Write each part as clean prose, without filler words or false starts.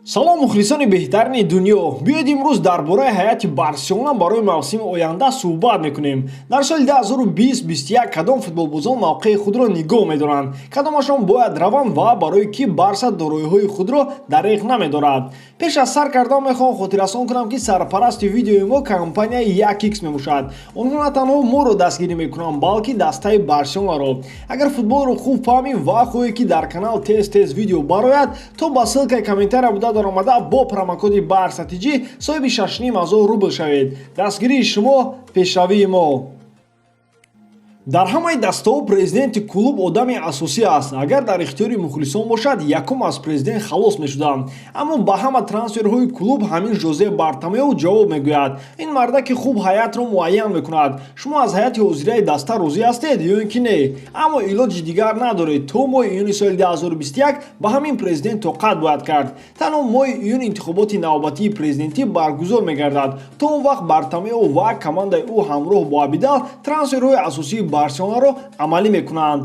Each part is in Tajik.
Салом, мухлисони беҳтарини дунё! Биёед, имрӯз дар бораи ҳайати Барселона барои мавсими оянда суҳбат мекунем. Дар соли 2020-21 кадом футболбозон мавқеи худро нигоҳ медоранд, кадомашон бояд раванд ва барои кӣ Барса дороиҳои худро дареғ намедорад. Пеш аз сар кардан мехоҳам хотиррасон кунам, ки сарпарасти видеои мо компанияи 1X мебошад. Онҳо на танҳо моро дастгирӣ мекунанд, балки дастаи Барселонаро. Агар футболро хуб фаҳмӣ ва хоҳӣ, ки дар канал тез тез видео барояд, то ба ссылкаи комментария буда даромада, бо промокоди БАРСАТИҷӣ соҳиби 6500 рубл шавед. Дастгирии шумо — пешравии мо. Дар ҳамаи дастаҳо президенти клуб одами асосӣ аст. Агар дар ихтиёри мухлисон бошад, якум аз президент халос мешуданд. Аммо ба ҳама трансферҳои клуб ҳамин Жозе Бартомеу ҷавоб мегӯяд. Ин мардаки хуб ҳайатро муайян мекунад. Шумо аз ҳайати ҳозираи даста розӣ ҳастед ё ин ки не, аммо илоҷи дигар надоред. То моҳи июни соли 2021 ба ҳамин президент тоқат бояд кард. Танҳо моҳи июн интихоботи навбатии президентӣ баргузор мегардад. То он вақт Бартомеу ва командаи ӯ ҳамроҳ бо Абидал трансферҳои асосии Барселонаро амалӣ мекунанд.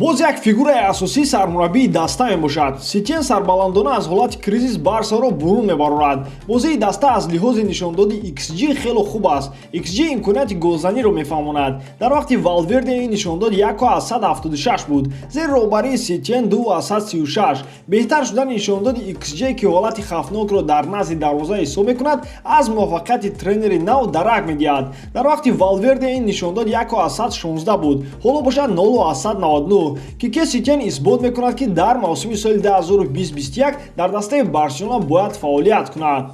Боз як фигураи асосӣ сармураббии даста мебошад. Сетиен сарбаландона аз ҳолати кризис Барсаро бурун мебарорад. Бозии даста аз лиҳози нишондоди XG хело хуб аст. XG имконияти голзаниро мефаҳмонад. Дар вақти Валверде ин нишондод 1,76 буд, зери роҳбарии Сетиен 2,36. Беҳтар шудани нишондоди XG, ки ҳолати хавфнокро дар назди дарвоза ҳисоб мекунад, аз муваффақияти тренери нав дарак медиҳад. Дар вақти Валверде ин нишондод 1,16 буд, ҳоло бошад 0,99. Кике Сетиен исбот мекунад, ки дар мавсими соли 2020-21 дар дастаи Барселона бояд фаъолият кунад.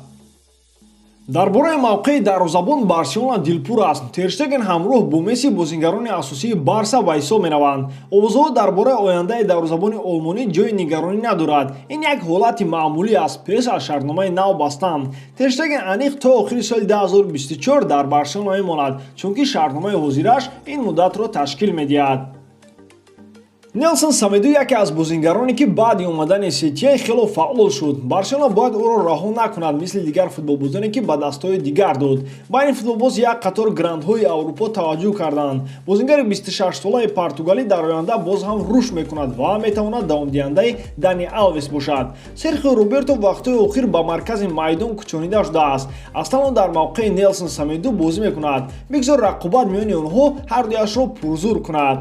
Дар бораи мавқеи дарвозабон Барселона дилпур аст. Терштеген ҳамроҳ бо Месси бозингарони асосии Барса ба ҳисоб мераванд. Овозҳо дар бораи ояндаи дарвозабони олмонӣ ҷои нигаронӣ надорад. Ин як ҳолати маъмулӣ аст пеш аз шартномаи нав бастан. Терштеген аниқ то охири соли 2024 дар Барселона мемонад, чунки шартномаи ҳозираш ин муддатро ташкил медиҳад. Нелсон Самеду яке аз бозингароне, ки баъди омадани Сетиен хело фаъол шуд. Барселона бояд ӯро раҳо накунад, мисли дигар футболбозоне, ки ба дастҳои дигар дод. Ба ин футболбоз як қатор грандҳои Аврупо таваҷҷӯҳ карданд. Бозингари 26-солаи португалӣ дар оянда боз ҳам рушд мекунад ва метавонад давомдиҳандаи Дани Алвес бошад. Серхио Роберто вақтҳои охир ба маркази майдон кӯчонида шудааст. Аслан ӯ дар мавқеи Нелсон Самеду бозӣ мекунад. Бигзор рақобат миёни онҳо ҳардуяшро пурзур кунад.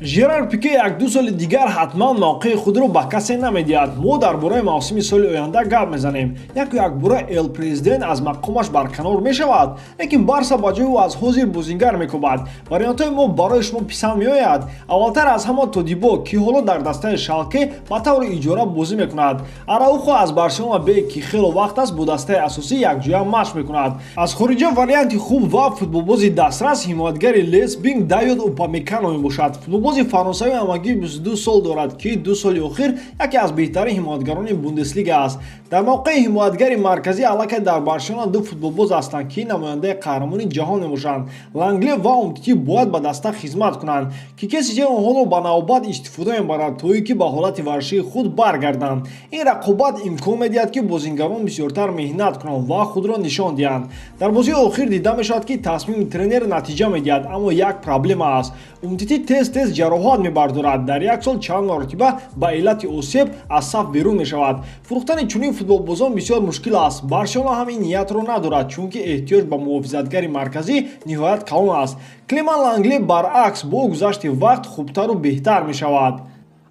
Жерар Пике як-ду соли дигар ҳатман мавқеи худро ба касе намедиҳад. Мо дар бораи мавсими соли оянда гап мезанем. Яку якбора эл президент аз мақомаш барканор мешавад, лекин Барса ба ҷои ӯ аз ҳозир бозингар мекобад. Вариантҳои мо барои шумо писанд меояд? Аввалтар аз ҳама Тодибо, ки ҳоло дар дастаи Шалке ба таври иҷора бозӣ мекунад. Араухо аз Барселона Б, ки хело вақт аст бо дастаи асосӣ якҷоя машқ мекунад. Аз хориҷа варианти хуб ва футболбози дастрас ҳимоятгари Лейпсиг Дайот Упамекано мебошад. Футболбози фаронсавӣ ҳамагӣ 22 сол дорад, ки 2 соли охир яке аз беҳтарин ҳимоятгарони Бундеслига аст. Дар мавқеи ҳимоятгари марказӣ аллакай дар Барселона ду футболбоз ҳастанд, ки намояндаи қаҳрамони ҷаҳон мебошанд. Лангле ва Умтити бояд ба даста хизмат кунанд. Кике Сетиен онҳоро ба навбат истифода мебарад, то ин ки ба ҳолати варзишии худ баргарданд. Ин рақобат имкон медиҳад, ки бозингарон бисёртар меҳнат кунанд ва худро нишон диҳанд. Дар бозии охир дида мешавад, ки тасмими тренер натиҷа медиҳад, аммо як проблема аст: Умтити тез тез ҷароҳат мебардорад. Дар як сол чанд маротиба ба иллати осеб аз саф берун мешавад. Фурӯхтани чунин футболбозон бисёр мушкил аст. Барселона ҳам ин ниятро надорад, чунки эҳтиёҷ ба муҳофизатгари марказӣ ниҳоят калон аст. Клеман Лангле баръакс бо гузашти вақт хубтару беҳтар мешавад.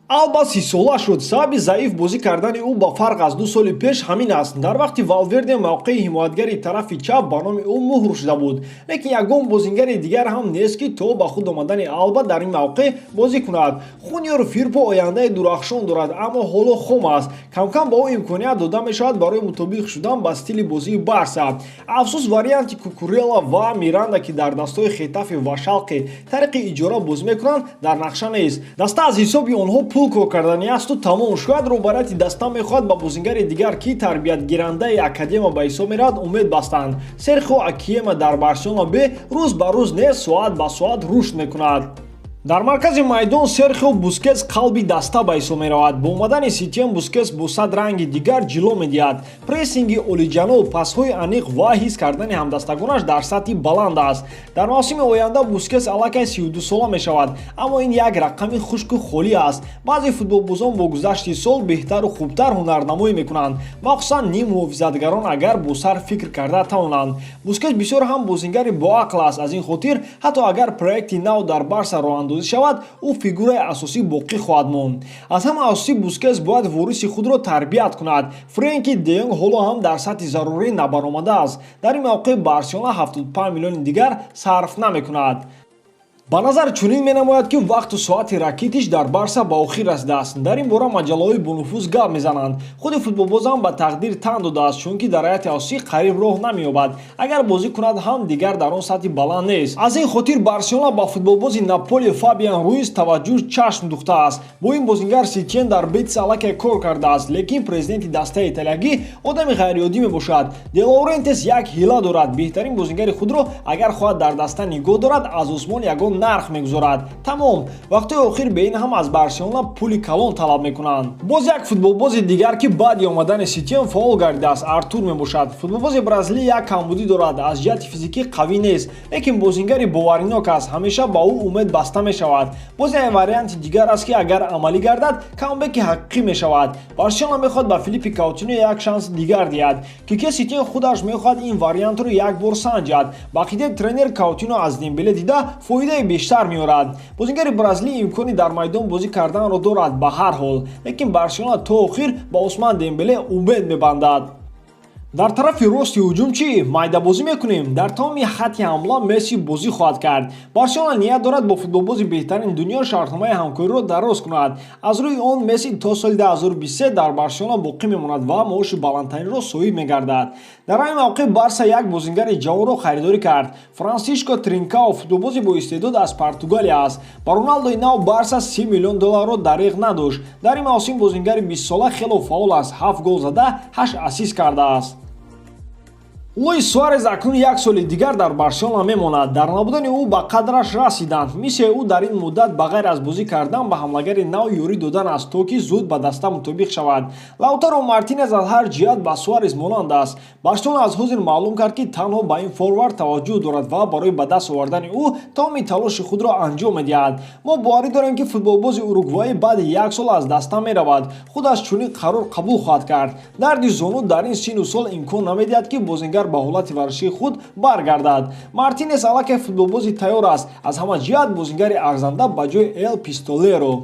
Алба 30-сола шуд. Сабаби заиф бозӣ кардани ӯ ба фарқ аз 2 соли пеш ҳамин аст. Дар вақти Валверде мавқеи ҳимоятгари тарафи чап ба номи ӯ муҳр шуда буд, лекин ягон бозингари дигар ҳам нест, ки то ба худ омадани Алба дар ин мавқеъ бозӣ кунад. Хуниор Фирпо ояндаи дурахшон дорад, аммо ҳоло хом аст. Камкам ба ӯ имконият дода мешавад барои мутобиқ шудан ба стили бозии Барса. Афсӯс, варианти Кукурела ва Миранда, ки дар дастҳои Хетафе ва Шалке тариқи иҷора бозӣ мекунанд, дар нақша нест. Даста аз ҳисоби онҳо пул кор кардани асту тамом. Шояд роҳбарияти даста мехоҳад ба бозингари дигар, ки тарбиятгирандаи академия ба ҳисоб меравад, умед бастанд. Серхио Акиема дар Барселона Б рӯз ба рӯз не, соат ба соат рушд мекунад. Дар маркази майдон Серхио Бускетс қалби даста ба ҳисоб меравад. Бо омадани Сетиен Бускетс бо 100 ранги дигар ҷило медиҳад. Прессинги олиҷаноб, пасҳои аниқ ва ҳис кардани ҳамдастагонаш дар сатҳи баланд аст. Дар мавсими оянда Бускетс аллакай 32 сола мешавад, аммо ин як рақами хушку холӣ аст. Баъзе футболбозон бо гузашти сол беҳтару хубтар ҳунарнамоӣ мекунанд, махсусан ним муҳофизатгарон, агар бо сар фикр карда тавонанд. Бускетс бисёр ҳам бозингари боақл аст. Аз ин хотир, ҳатто агар проекти нав дар Барса роҳандозӣ шавад, ӯ фигураи асосӣ боқӣ хоҳад монд. Аз ҳама асосӣ, Бускетс бояд вориси худро тарбият кунад. Френки де Йонг ҳоло ҳам дар сатҳи зарурӣ набаромадааст. Дар ин мавқеъ Барселона 75 миллиони дигар сарф намекунад. Ба назар чунин менамояд, ки вақту соати Ракитич дар Барса ба охир расидааст. Дар ин бора маҷаллаҳои бонуфуз гап мезананд. Худи футболбозам ба тақдир тан додааст, чунки дар ҳайати асосӣ қариб роҳ намеёбад. Агар бозӣ кунад ҳам, дигар дар он сатҳи баланд нест. Аз ин хотир Барселона ба футболбози Наполи Фабиан Руис таваҷҷӯҳ чашм духтааст. Бо ин бозингар Сетиен дар Бетис аллакай кор кардааст, лекин президенти дастаи италиягӣ одами ғайриоддӣ мебошад. Де Лаурентис як ҳила дорад: беҳтарин бозингари худро агар хоҳад дар даста нигоҳ дорад, аз осмон ягон нарх мегузорад, тамом. Вақтҳои охир бе ин ҳам аз Барселона пули калон талаб мекунанд. Боз як футболбози дигар, ки баъди омадани Сетиен фаъол гардидааст, Артур мебошад. Футболбози бразилӣ як камбудӣ дорад: аз ҷиҳати физикӣ қавӣ нест, лекин бозингари боваринок аст, ҳамеша ба ӯ умед баста мешавад. Боз як варианти дигар аст, ки агар амалӣ гардад, камбеки ҳақиқӣ мешавад. Барселона мехоҳад ба Филиппи Каутино як шанси дигар диҳад. Кике Сетиен худаш мехоҳад ин вариантро як бор санҷад. Ба ақидаи тренер, Каутино аз Дембеле дида фоидаи бештар меорад. Бозингари бразилӣ имкони дар майдон бозӣ карданро дорад. Ба ҳар ҳол, лекин Барселона то охир ба Усман Дембеле умед мебандад. Дар тарафи рости ҳуҷум чӣ майдабозӣ мекунем? Дар тамоми хатти ҳамла Месси бозӣ хоҳад кард. Барселона ният дорад бо футболбози беҳтарини дунё шартномаи ҳамкориро дароз кунад. Аз рӯи он Месси то соли 2023 дар Барселона боқӣ мемонад ва маоши баландтаринро соҳиб мегардад. Дар ҳамин мавқеъ Барса як бозингари ҷавонро харидорӣ кард. Франсишко Тринкао футболбози боистеъдод аз Португалия аст. Ба Роналдои нав Барса 30 миллион долларро дареғ надошт. Дар ин мавсим бозингари 20-сола хело фаъол аст: ҳафт гол зада, ҳашт ассист кардааст. Луис Суарез акнун як соли дигар дар Барселона мемонад. Дар набудани ӯ ба қадраш расиданд. Миссияи ӯ дар ин муддат ба ғайр аз бозӣ кардан, ба ҳамлагари нав ёрӣ додан аст, то ки зуд ба даста мутобиқ шавад. Лаутаро Мартинез аз ҳар ҷиҳат ба Суарез монанд аст. Барселона аз ҳозир маълум кард, ки танҳо ба ин форвард таваҷҷӯҳ дорад ва барои ба даст овардани ӯ тамоми талоши худро анҷом медиҳад. Мо боварӣ дорем, ки футболбози уругваӣ баъди як сол аз даста меравад. Худаш чунин қарор қабул хоҳад кард. Дарди зону дар ин сину сол имкон намедиҳад, ки бозингар ба ҳолати варзишии худ баргардад. Мартинес аллакай футболбози тайёр аст, аз ҳама ҷиҳат бозингари арзанда ба ҷои Эл Пистолеро.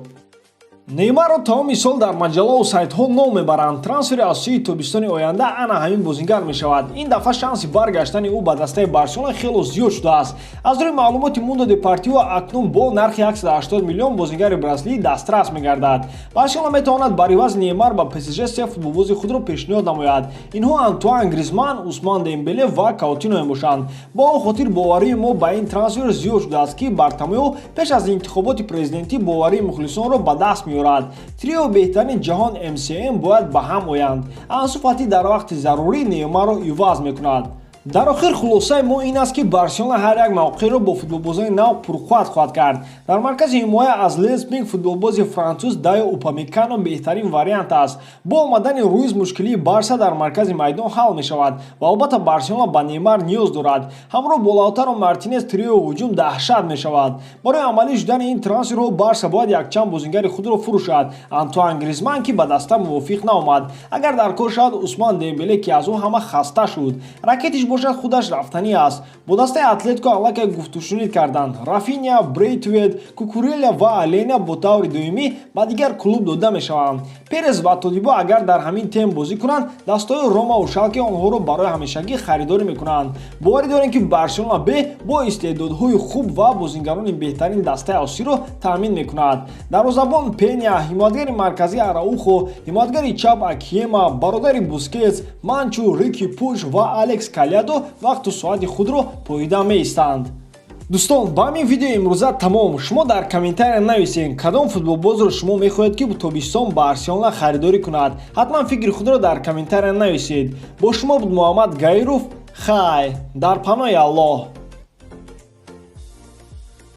Неймарро тамоми сол дар маҷаллаву сайтҳо ном мебаранд. Трансфери асосии тобистони оянда ана ҳамин бозингар мешавад. Ин дафъа шанси баргаштани ӯ ба дастаи Барселона хело зиёд шудааст. Аз рӯи маълумоти Мундо Депортиво, акнун бо нархи 180 миллион бозингари бразилӣ дастрас мегардад. Барселона метавонад бар ивази Неймар ба ПСЖ се футболбози худро пешниҳод намояд. Инҳо Антуан Гризман, Усман Дембеле ва Каутино мебошанд. Бо он хотир боварии мо ба ин трансфер зиёд шудааст, ки Бартомеу пеш аз интихоботи президентӣ боварии мухлисонро ба даст меорад. Трио беҳтарини ҷаҳон МСМ бояд ба ҳам оянд. Ансу Фати дар вақти зарурӣ Неймарро иваз мекунад. Дар охир хулосаи мо ин аст, ки Барселона ҳар як мавқеъро бо футболбозони нав пурқувват хоҳад кард. Дар маркази ҳимоя аз Лейпсиг футболбози француз Дайо Упамекано беҳтарин вариант аст. Бо омадани Руиз мушкилии Барса дар маркази майдон ҳал мешавад ва албатта, Барселона ба Неймар ниёз дорад. Ҳамроҳ бо Лаутаро Мартинес трио ҳуҷум даҳшат мешавад. Барои амалӣ шудани ин трансферҳо Барса бояд якчанд бозингари худро фурӯшад: Антуан Гризман, ки ба даста мувофиқ наомад, агар дар кор шавад Усман Дембеле, ки аз ӯ ҳама хаста шуд. Ракитич бошад, худаш рафтанӣ аст. Бо дастаи Атлетико аллакай гуфтушунид карданд. Рафиня, Брейтвейт, Кукурелья ва Аленя бо таври доимӣ ба дигар клуб дода мешаванд. Перес ва Тодибо агар дар ҳамин темп бозӣ кунанд, дастаҳои Ромаву Шалке онҳоро барои ҳамешагӣ харидорӣ мекунанд. Боварӣ дорем, ки Барселона Б бо истеъдодҳои хуб ва бозингарони беҳтарин дастаи осиро таъмин мекунад. Дарвозабон Пеня, ҳимоятгари марказӣ Араухо, ҳимоятгари чап Акиема, бародари Бускетс, Манчу, Рики Пуш ва Алекс Калядо вақту соати худро поида меистанд. Дӯстон, ба ҳамин видео имрӯза тамом. Шумо дар комментария нависед, кадом футболбозро шумо мехоҳед, ки тобистон Барселона харидорӣ кунад. Ҳатман фикри худро дар комментария нависед. Бо шумо буд Муҳаммад Гаиров. Хай, дар паноҳи Аллоҳ.